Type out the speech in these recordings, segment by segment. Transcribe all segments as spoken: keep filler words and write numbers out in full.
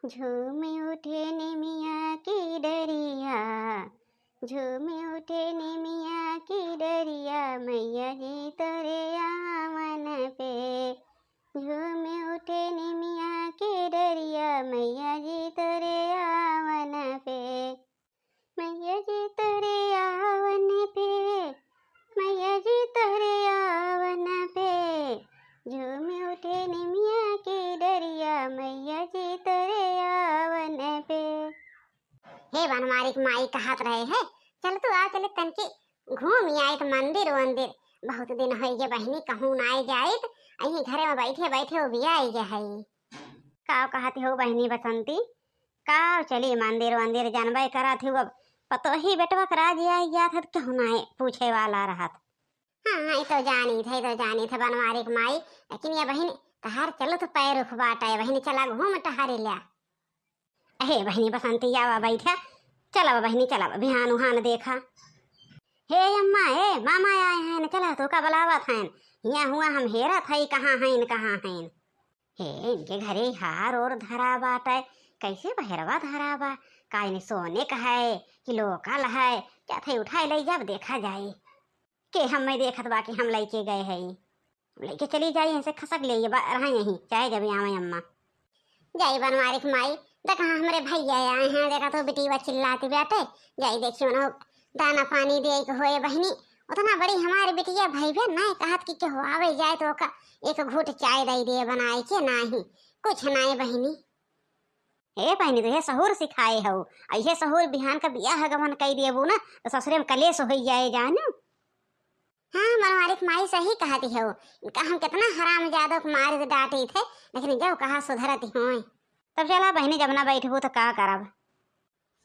झूम उठे निमिया की डरिया, झूम उठे निमिया की डरिया, मैया जी तोरे आवन पे। झूम उठे निमिया की डरिया, मैया जी तोरे आवन पे। मैया जी तोरे आवन पे, मैया जी तोरे आवन पे, झूम उठे निमिया की डरिया, मैया जी तोरे आवन पे। हे बनवारी क माई कहत रहे है, चल तू आ, चले तनकी घूम आइत मंदिर वंदिर। बहुत दिन होइ गे बहिनी, कहूँ नाई जाइत, अहीं घरे में बैठे बैठे उबियाई गे हई। का कहत हो बहिनी बसंती? का चली मंदिर वंदिर, जानबे करत हो, अब पतोही बेटवा के राज आई जात है, त केहू नाई पूछे वाला रहत। हाँ, ई तो जानी थे, ई तो जानी थे बनवारी क माई, लेकिन ये बहिनी, तहार चलो तो पैर उख बाटे बहिनी, चला घूम टहरी ल्या। अहे बहिनी बसंती, आवा बैठा, चला बहिनी, चला बिहान उहान देखा। हे अम्मा, ए मामा आए हैं, चला तो का बुलावत हैं, हियाँ हुआ हम हेरत हई, कहाँ हैं, कहाँ हैं। हे, इनके घरे हार ओर धरा बाटे, कैसे बहरवा धरा बा? का इन्हें सोने का है कि लोकल है? क्या थे उठाए ले जब देखा जाए। के हम मैं देखत बा कि हम लइके गए हई, लइके चली जाई, ऐसे खसक ले ये बा-, रहा यहीं, चाहे जब आवे अम्मा। जाई बनवारी क माई, देखा हमरे भैया आए हैं, देखा तो बिटिया चिल्लाती बाटे, जाई देखी उन्हों दाना पानी दे के होए बहिनी। उतना बड़ी हमारी बिटिया भैया नहीं कहत कि केहू आवे जाए तो ओका एक घूट चाय दे दे बनाए के, नाही कुछ नाही बहिनी। ए बहिनी, तो ये सहूर सिखाए हो, ऐसे सहूर बिहान का बियाह गमन कई देबू ना, तो ससुरे में कलेश हो जाए जानू। हाँ, बनवारी क माई सही कहती हो, इनका हम कितना हराम जादो के मारे डांटी थे, लेकिन जब कहा सुधरती होए। तब चला बहिनी, जब ना बैठबू तो का करब।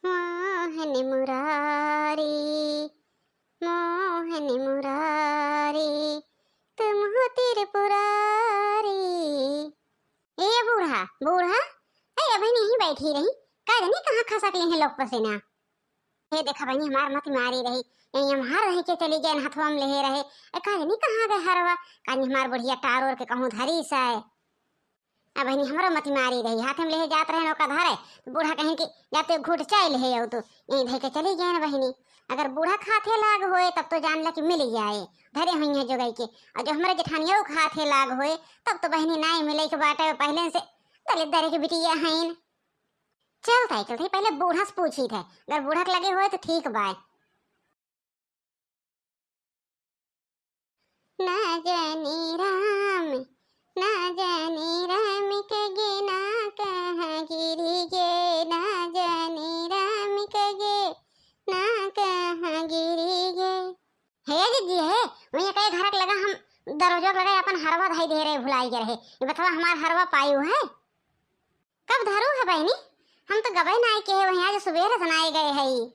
मोहन मुरारी, मोहन मुरारी, तुम हो त्रिपुरारी। ए बूढ़ा, बूढ़ा, ए, अबहिन यहीं बैठी रही, का जानी कहाँ खसक ले हैं लोग पसेना। हे देखा बहिनी, हमार मति मारी रही, यहीं हमार रही के चली गए, हथवा में लेहे रहे, ए, का जानी कहाँ गए हरवा, का जानी हमार बुढ़िया टार ओर के कहूँ धरी से। अब बहिनी, हमरो मति मारी रही, हाथे में लेहे जात रहे ओका धरे, तो बूढ़ा कहिन कि जा तू घूट चाय लेहे आओ तू, यहीं धइ के चली गए न बहिनी। अगर बूढ़ा क हाथे लाग होए तब तो जान ला कि मिल जाए, धरे हुई है जोगाई के। और जो हमरे जेठानियों क हाथे लाग होए तब तो बहिनी नाई मिले के बाटे, पहले से दलित दरे के बिटिया हईन। चल ताई, चल ताई, पहले बूढ़ा से पूछी थे, अगर बूढ़ा के लगे होए तो ठीक बाय। ना जाने राम, ना जाने राम के गे, ना कहाँ गिरी गे, ना जाने राम के गे, ना कहाँ गिरी गे। हे दीदी, हे, वहीं कई घर के लगा हम दरवाजा के लगा अपन हरवा धई दे रहे, भुलाई गए रहे। ये बतवा हमार हरवा पायू है? कब धरू है बहिनी? हम तो गबे नाई के है, वहीं आज सुबेरे से नाई गए है।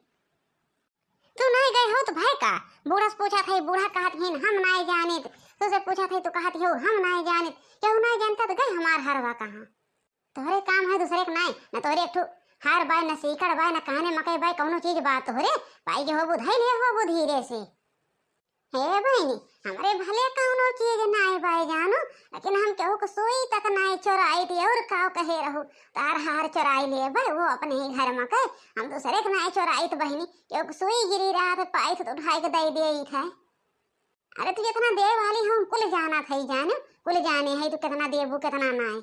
तू नाई गए हो तो भय का? बूढ़ा से पूछा था, बूढ़ा कहत हिन हम नाई जानित। तू से पूछा था तो कहत हो हम नाई जानित। केहू नाई जानता तो गए हमार हरवा कहाँ? तोहरे काम है दूसरे के नाई, न तोहरे एक ठो हार बाय, न सीकड़ बाय, न काने मकई बाय, कौनो चीज बा तोहरे? पाई के होबू धई ले होबू धीरे से। हे बहिनी, हमरे भले कौनो चीज नाई बाय जानू, लेकिन हम केहू के सुई तक नाई चोराइत, और का कहे रहू, तार हार चोराई लेबे, वो अपने ही घर में के, हम दूसरे के नाई चोराइत बहिनी, केहू के सुई गिरी रहा तो पाइत तो उठाई के दे देइत है। अरे तू जितना दे वाली हो, हम कुल जाना था जानू, कुल जाने है तू कितना देबू, कितना नाई।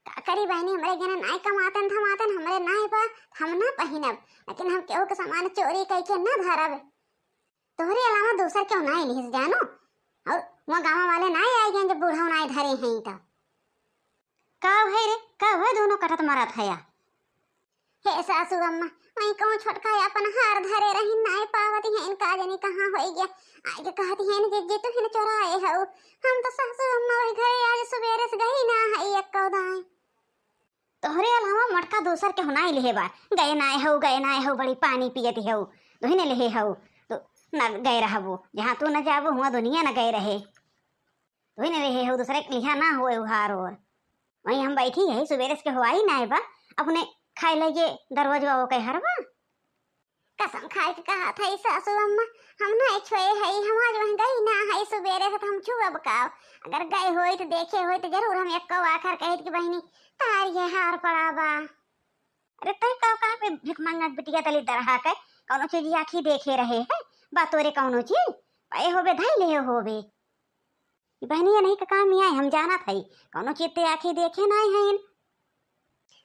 का करी बहिनी, हमरे जने नाई कमातन धमातन, हमरे नाई बा, हम ना पहिनब, लेकिन हम केहू के सामान चोरी कइके ना धरब। तोहरे अलावा दूसर केहू नाई लिहिस जानू, और वहाँ गाँव वाले नाई आए गए जब बूढ़ा नाई धरे हैं तो। का है रे, का है दोनों कटत मरत है या? हे सासू अम्मा, वहीं कहूँ छोटका अपन हार धरे रही, नाई पावत हैं, इनका जनी कहाँ होई गया। आगे कहती हैं, "जिज्जी, तू ही न चोराए हऊ।" हम तो सासू अम्मा वही घरे आज सुबेरे से गई ना है एको दाएं। तोहरे अलावा मोटका दूसर केहू नाई लेहे बा। गए नाई हऊ, गए नाई हऊ, बड़ी पानी पियत हऊ। तू ही न लेहे हऊ, तो न गए रहबो। जहाँ तू न जाबो, हुआँ दुनिया न गए रहे। तू ही न लेहे हऊ, दूसरे के लिहा ना होए उहार और। वहीं हम बैठी है, सुबेरे से केहू आई नाई बा, अपने खाए लगे दरवाजवा वो कहे हरवा। कसम खाए के कहत हई सासू अम्मा, हम नाहीं छोए हई, हम आज वहीं गई ना हई सुबेरे से, त हम छुअब का? अगर गए होइत, देखे होइत, त जरूर हम एक्को आखर कहित कि बहिनी, तहार ये हार पड़ा बा। अरे तै का, का पे भिखमंगा बिटिया तली दरहा के कौनो चीज आँखी देखे रहे है? बा तोरे कौनो चीज? पाए होबे, धई ले होबे। ई बहिनिया नहीं का काम ही आए, हम जानत हई, कौनो चीज ते आँखी देखे नाहीं हईन।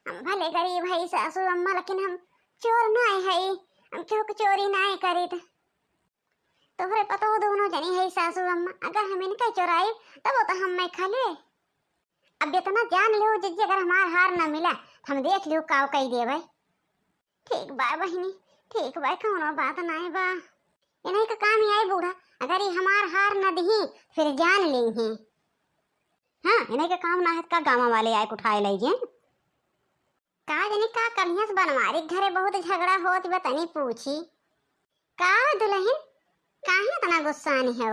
हम भले गरीब हई सासू अम्मा, लेकिन हम चोर नाहीं हई, हम केहू के चोरी नाहीं करीत। तोहरे पतोह दोनों जनी हई सासू अम्मा, अगर हम इनके चोराई, तब वो तो हम मैं खा ले। अब इतना जान लो जिज्जी, अगर हमार हार न मिला, त हम देख लियो काव कई देबै। ठीक बा बहिनी, ठीक बा, कौनो बात नाहीं बा। इन्हीं का काम ही आई बूढ़ा, अगर ये हमार हार न दिही, फिर जान लेही। हाँ, इन्हीं का काम ना है, का गाँव वाले आए के उठाए लई गए। का जानी का कलियस बनवारी घरे बहुत झगड़ा होत बा, तनी पूछी। का दुलहिन, काहे इतना गुस्सान हो?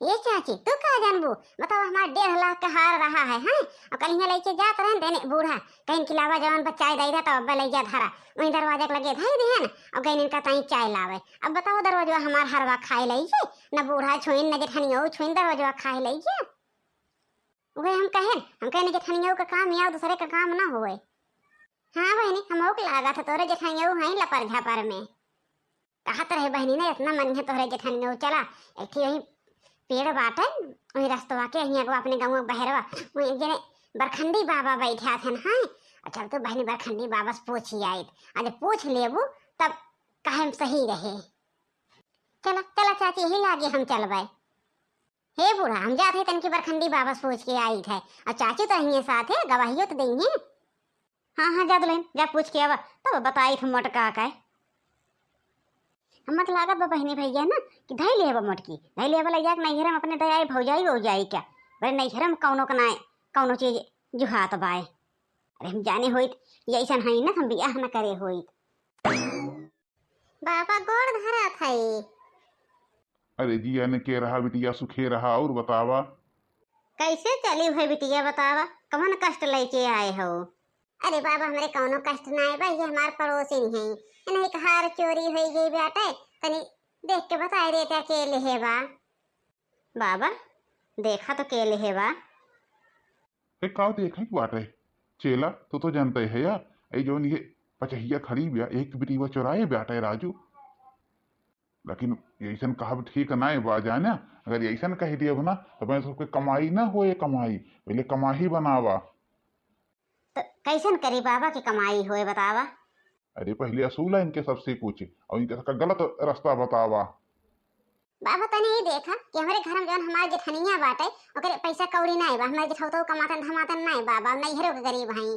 ये चाची, तू का जानबू? बताओ, हमार डेढ़ लाख का हार रहा है, हैं? और कल यहाँ लेके जात रहन देने बूढ़ा, कहीं कि लावा जवान पर चाय दई रहा, तब अब्बा लई जा धरा, वहीं दरवाजा के लगे धई दिहन, और गई इनका ताई चाय लावे। अब बताओ, दरवाजा हमार हरवा खाए लई जे, न बूढ़ा छुइन, न जेठनियो छुइन, दरवाजा खाए लई जे। वही हम कहेन, हम कहेन जेठनियो का काम या दूसरे का काम ना होए। हाँ बहिनी, हमहू के लागत है तोरे जेठनियो हैं लपर झापर में। कहत रहे बहिनी ने, इतना मन है तोहरे जेठनियो, चला, एक ठे यही पेड़ बाटे, वही रस्तवा के, यही अगवा अपने गाँव बहरवा, वही जने बरखंडी बाबा बैठा थे ना, और चल तू बहिनी बरखंडी बाबा से पूछी आइत, आज पूछ लेबू, तब काहे में सही रहे। चला, चला चाची, यही लागे हम चलबे। हे बूढ़ा, हम जात है तनकी बरखंडी बाबा से पूछ के आइत है, और चाची तो यही साथ है, गवाहियो तो देंगे। हाँ, हाँ, जा दुलहिन, जा पूछ के आवा, तब बताई थे मोटका का। हम मत लागत बा बहिनी भैया ना कि धई लेबा मोटकी, धई लेबा लई जाके नैहर में अपने दयाई भौजाई हो जाई क्या? बड़े नैहर में कौनो के नाय, कौनो चीज जुहात बाय। अरे हम जाने होइत, ये ऐसन है ना, हम बियाह न करे होइत। बाबा गोड़ धरत हई। अरे जिया ने के रहा बिटिया, सुखे रहा, और बतावा। कैसे चली है बिटिया, बतावा, कवन कष्ट लेके आए हो? अरे बाबा, हमरे कौनो कष्ट ना है बा, ये हमार पड़ोसिन है, इन्हीं के हार चोरी हो गई बाटे, तनी देख के बताए देता के लेहे बा। बाबा, देखा तो के लेहे बा। ए, का देखे के बाटे? चेला, तू तो जानते है या, ए जौन ये पचहिया खड़ी बिया, एक बिटिया चोराए बाटे राजू। लेकिन ऐसन कहब ठीक नाय बा, जाना, अगर ऐसन कह दियब ना, तो मैं सबके कमाई ना होए, कमाई, पहले कमाई बनावा। तो कैसन करी बाबा की कमाई होए, बतावा? अरे, पहले असूला इनके सबसे कुछ, और इनके सबका गलत रास्ता बतावा। बाबा, तनी ई देखा कि हमरे घर में जौन हमार जेठनिया बाटे, ओकरे पैसा कौड़ी नाय बा, हमार जेठौतो कमातन धमातन नाय बाबा, नैहरो के गरीब हई,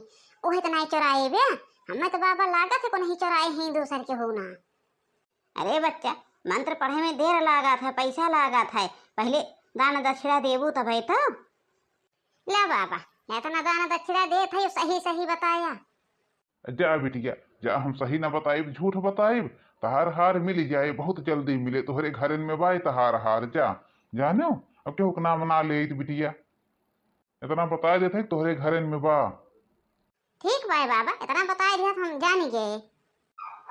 ओहे तो नाय चोराए बे, हमें तो बाबा लागत है को नहीं चोराए हैं दूसर के हो ना। अरे बच्चा, मंत्र पढ़े में देर लागत है, पैसा लागत है, पहले दान दक्षिणा देबू तबे तो। ला बाबा, इतना दान दक्षिणा देत है, सही सही बताया। जा बिटिया, जा, हम सही न बताइब, झूठ बताइब, तहार हार मिल जाए, बहुत जल्दी मिले, तोहरे घरन में बाए तहार हार, जा। जानो, अब केहू के नाम ना लेइत बिटिया, इतना बता देत है तोहरे घरन में बा। ठीक बाए बाबा, इतना बताए दिया तो हम जानी गए।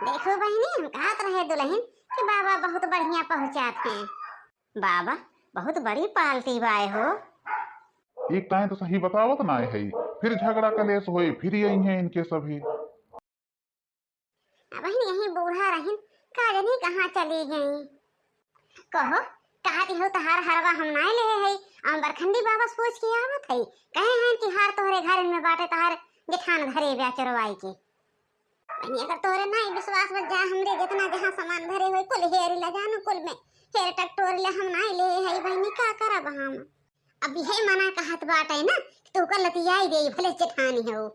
देखो बहिनी, हम कहत रहे दुलहिन कि बाबा बहुत बढ़िया पहुँचात हैं। बाबा बहुत बड़ी पाल्टी बाए हो। एक ताए तो सही बतावत नाय है, फिर झगड़ा कलेश होए, फिर यही है इनके सभी। अबहिन यही बूढ़ा रहिन, का जानी कहाँ चली गई। कहो, कहत हो तहार हरवा हम नाय लेहे है, हम बरखंडी बाबा से पूछ के आवत है, कहे हैं कि हार तोहरे घर में बाटे, तहार जेठान धरे ब्या चोरवाई के। बहिनी, अगर तोहरे नाय विश्वास बा, जा हमरे जितना जहाँ सामान धरे होई, कुल हेरी ला जानू, कुल में हेर टकटोर ले हम नाय ले हई बहिनी, का करब हम? अब इहे मना कहत बाटे ना, कि तू का लतियाई देई, भले जेठानी हो।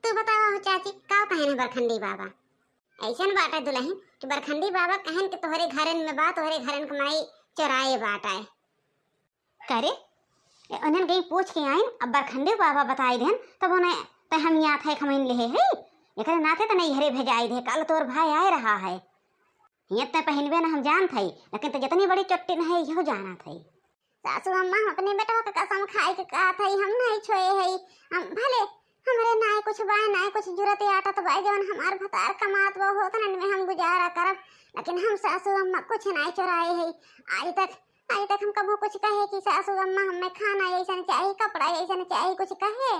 तू बतावा हो चाची, का कहेन बरखंडी बाबा? ऐसन बाटे दुलहिन कि बरखंडी बाबा कहेन कि तोहरे घरन में बा, तोहरे घरन के माई चोराए बाटे। करे, ए, उन्हन गई पूछ के आइन, अब बरखंडी बाबा बताई देन, तब उन्हें तय हम याद है खमइन लेहे है, एकरे नाते त नहीं घरे भेजाई दे, कल तोर भाई आए रहा है। हियत तय पहिनबे न हम जानत है, लेकिन त जितनी बड़ी चट्टिन है, इहो जानत है। सासू अम्मा, हम अपने बेटवा के कसम खाए के कहत है, हम नहीं छोए है, हम भले हमरे नाय कुछ बाय, नाय कुछ जुरत आटत बाय, जवन हमार भतार कमात बा, होतनन में हम गुजारा करब, लेकिन हम सासू अम्मा कुछ नाय चोराए है। आज तक, आज तक हम कबहूँ कुछ कहे कि सासू अम्मा हमें खाना ऐसन चाही, कपड़ा ऐसन चाही, कुछ कहे?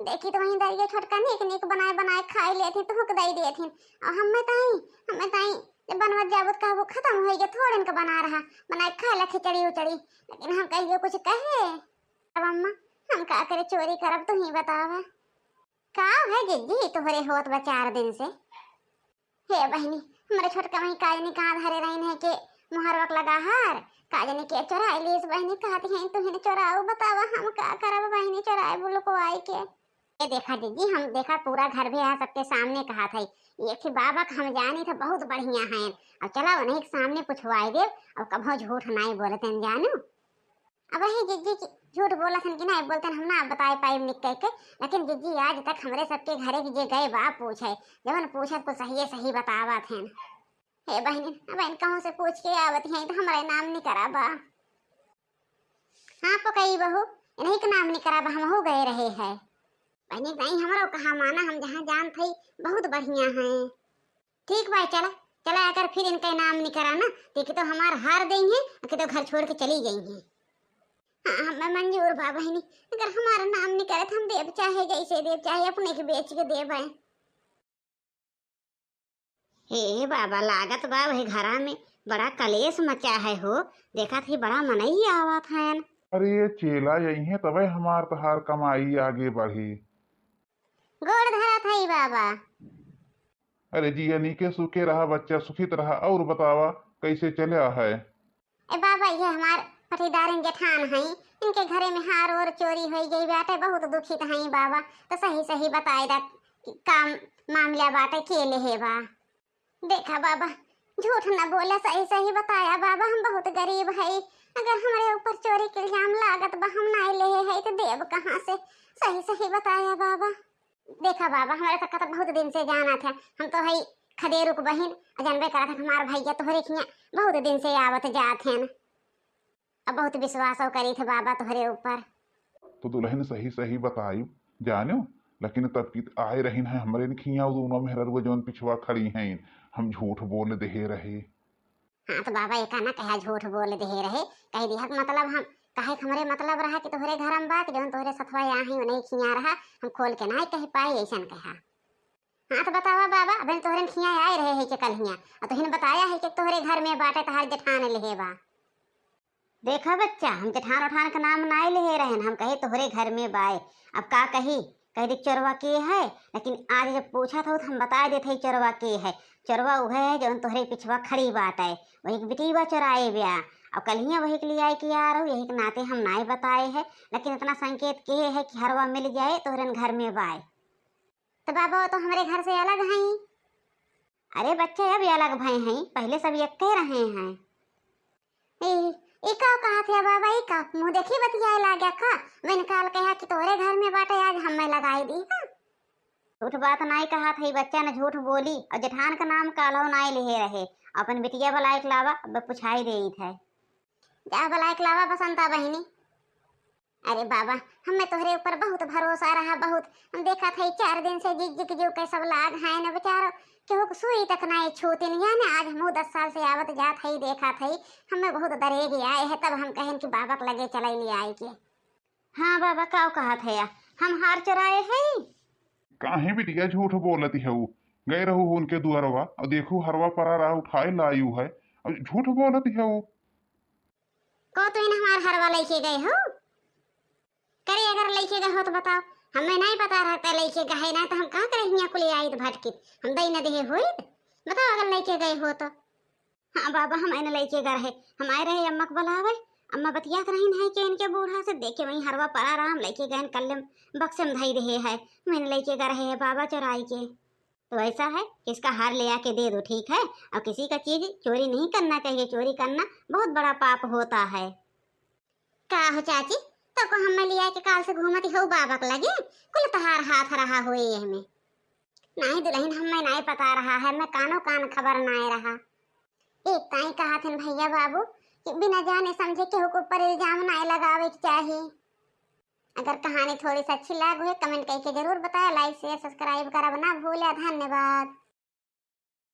देखी तो वहीं दरिया छोटका नीक नीक बनाए बनाए खाए लेथिन, तुहक दई देथिन। और हमें ताई, हमें ताई जब बनवत जाबो त कहबो खत्म होई गए, थोड़न के बना रहा, बनाए खाए ला खिचड़ी उचड़ी। लेकिन हम कहियो कुछ कहे? अब अम्मा, हम का करे चोरी करब, तू ही बतावा। का है जिज्जी, तोहरे होत बा चार दिन से? हे बहिनी, हमरे छोटका वहीं का जनी कहाँ धरे रहिन है के मुहरवा के लगा हार, का जनी के चोराई लीस बहिनी, कहती हैं तू ही न चोराऊ, बतावा हम का करब बहिनी चोराए लुकवाई के। ये देखा जिज्जी, हम देखा पूरा घर भी है सबके सामने कहा था, एक ही बाबा का हम जानी था बहुत बढ़िया हैं, अब चला उन्हीं के सामने पुछवाई देब, अब कभो झूठ नाई बोलते हैं जानू। अब वही जिज्जी की झूठ बोलत हन कि नाई बोलते हन, हम ना बताए पाइब निक कह के, लेकिन जिज्जी आज तक हमरे सबके घरे की जे गए बा पूछे, जवन पूछत कुछ सही सही बतावत हैं। हे बहिनी, अब इन कहूँ से पूछ के आवत हैं तो हमारे नाम निकरा बा। हाँ पकई बहू, इन्हीं के नाम निकरा बा, हम हो गए रहे हैं। बहिनी नहीं हमरो कहा माना, हम जहाँ जान थई बहुत बढ़िया हैं। ठीक बा, चला, चला अगर फिर इनका नाम निकरा ना, तो कि तो हमार हार देंगे, कि तो घर छोड़ के चली जाएंगे। हाँ, हमें मंजूर बा बहिनी, अगर हमारा नाम निकरे तो हम देब चाहे जैसे देब, चाहे अपने के बेच के देब है। हे बाबा, लागत बा वही घरा में बड़ा कलेश मचा है हो, देखत ही बड़ा मनई आवत हैं। अरे ये चेला यही है तबे हमार तहार कमाई आगे बढ़ी। गोड़ धरत है बाबा। अरे जिया नीके सुखे रहा बच्चा, सुखित रहा। और बतावा कैसे चला है? ए बाबा, ये हमार पटीदारिन जेठान हई, इनके घरे में हार ओर चोरी होई गई बाटे, बहुत दुखित हई बाबा, तो सही सही बताए दा कि का मामला बाटे, के लेहे बा? देखा बाबा, झूठ न बोला, सही सही बताया बाबा, हम बहुत गरीब हई, अगर हमरे ऊपर चोरी के इल्जाम लागत बा, हम नाई लेहे हई तो देब कहाँ से? सही सही बताया बाबा। देखा बाबा, हमारे काका तो बहुत दिन से जाना था, हम तो हई खदेरुक बहिन, आ जानबे करा था हमार भैया तोहरे खिया बहुत दिन से आवत जात हैं, अब बहुत विश्वास करी थे बाबा तोहरे ऊपर। तो दुल्हन सही सही बताई जानो, लेकिन तब की आए रहिन है हमरे खिया दोनों मेहररुआ जौन पिछवा खड़ी हैं, हम झूठ बोल देहे रहे। हाँ तो बाबा एका ना कहा झूठ बोल देहे रहे, कह दिया कि मतलब हम कहे कि हमरे मतलब रहा कि तोहरे घर में बा कि जौन तोहरे सथवा यहाँ ही उन्हीं खिया रहा, हम खोल के ना कह पाए ऐसन कहा। हाँ तो बतावा बाबा, अबे तोहरे खिया आए रहे है कि कल हिया, और तोहिन बताया है कि तोहरे घर में बाटे तहार जेठान लेहे बा। देखा बच्चा, हम जेठान उठान के नाम नाई लेहे रहन, हम कहे तोहरे घर में बाए। अब का कही, कह दे चोरवा के है, लेकिन आज जब पूछा था तो हम बता देते ही चोरवा के है। चोरवा उहे है जौन तोहरे पिछवा खड़ी बाटे, वही के बिटिया चोराए ब्या। अब कल हिया वही के लिए आए कि यार हो, यही के नाते हम नाई बताए है, लेकिन इतना संकेत के है कि हरवा मिल जाए तोहरन घर में बाए। तो बाबा वो तो हमरे घर से अलग हैं। अरे बच्चा, अब ये अलग भय हैं, पहले सब एक कह रहे हैं। ए, ई का कहा थे बाबा, ई का मुँह देखी बतियाए लाग्या का? मैंने काल कहा कि तोहरे घर में बाटे, आज हम मैं लगाई दी। हाँ, झूठ बात नाई कहा थे, बच्चा ने झूठ बोली और जेठान का नाम कालो नाई लेहे रहे। अपन बिटिया बुलाए के लावा, अब पुछाई देई थे। जा बुलाए के लावा बसंता बहिनी। अरे बाबा, हमें तोहरे ऊपर बहुत भरोसा रहा, बहुत। हम देखा था, ई चार दिन से जिक जिक जो के सब लाग हैं न बेचारो, केहू के सुई तक नाई छूतिन। या न आज हमहू दस साल से आवत जात हई, देखा था, हमें बहुत दरेग आए है, तब हम कहन कि बाबा के लगे चले ले आए के। हाँ बाबा, का कहा था या? हम हार चुराए हई? काहे बिटिया झूठ बोलत हऊ? गए रहू उनके दुआरवा और देखू हरवा परा रहा उठाए लायू है और झूठ बोलत हऊ। को तो इन हमार हरवा लेके गए हो? करे अगर लेके गए हो तो बताओ, हमें नहीं पता रहता लेके गए ना तो हम कहाँ करे हियाँ कुले आइत भटकित, हम दई न देहे होइत। बताओ अगर लेके गए हो तो। हाँ बाबा, हम इन लेके गए रहे, हम आए रहे अम्मा के बुलावे, अम्मा बतियात रहीन है कि इनके बूढ़ा से देखे वहीं हरवा परा रहा, हम लेके गए कल्ले बक्से में धई रहे है, हम इन लेके गए रहे है बाबा चुराई के। तो ऐसा है कि इसका हार ले आके दे दो, ठीक है? और किसी का चीज चोरी नहीं करना चाहिए, चोरी करना बहुत बड़ा पाप होता है। का हो चाची, तो को हमें लिया के काल से घूमती हो बाबा के लगे, कुल तहार हाथ रहा होए ये में। नहीं दुल्हन, हमें नहीं पता रहा है, मैं कानो कान खबर नहीं रहा। एक ताई कहा थे भैया बाबू कि बिना जाने समझे केहू के ऊपर इल्जाम नहीं लगावे के चाहिए। अगर कहानी थोड़ी सी अच्छी लाग होए, comment करके जरूर बताया, like, share, subscribe करब ना भूल्या। धन्यवाद।